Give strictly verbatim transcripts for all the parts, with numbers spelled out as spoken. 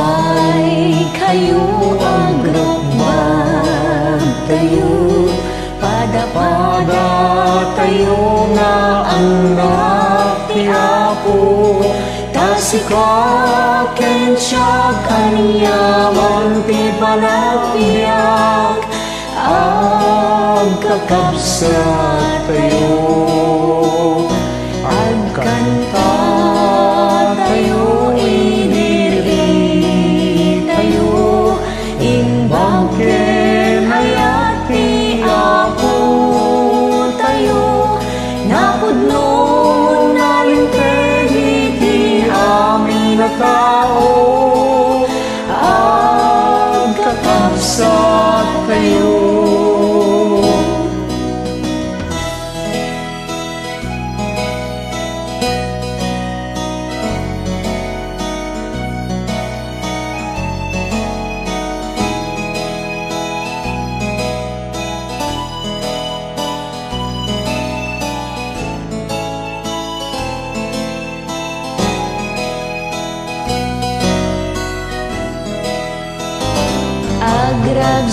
Ay kayo, agrukbabtayo, pada-padatayo nga annak ti Apo, ta sika ken siak aniaman ti panagbiag. Agkakabsat tayo, agkanta tayo, iniri tayo, imbag ken ayat ti Apo tayo, napudno nalinteg iti amin a tao. Agkakabsat tayo.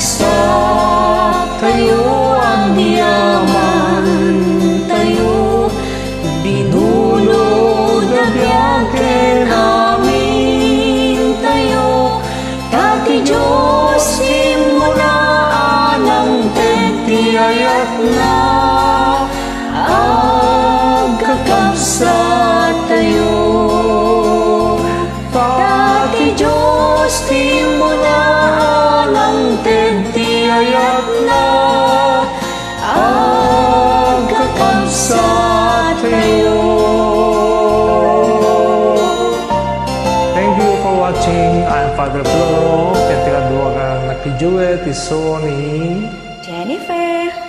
Agragsak tayo, agyaman tayo, binulod a biag ken amin tayo, ta ti Dios ti immuna a nangted ti ayatna. Agkakabsat tayo. Ta ti Dios ti immuna a nangted ti ayatna. Agkakabsat tayo. Thank you for watching. I'm Father Floro, ken ti kadua nga nagkiduet isu ni Jennifer.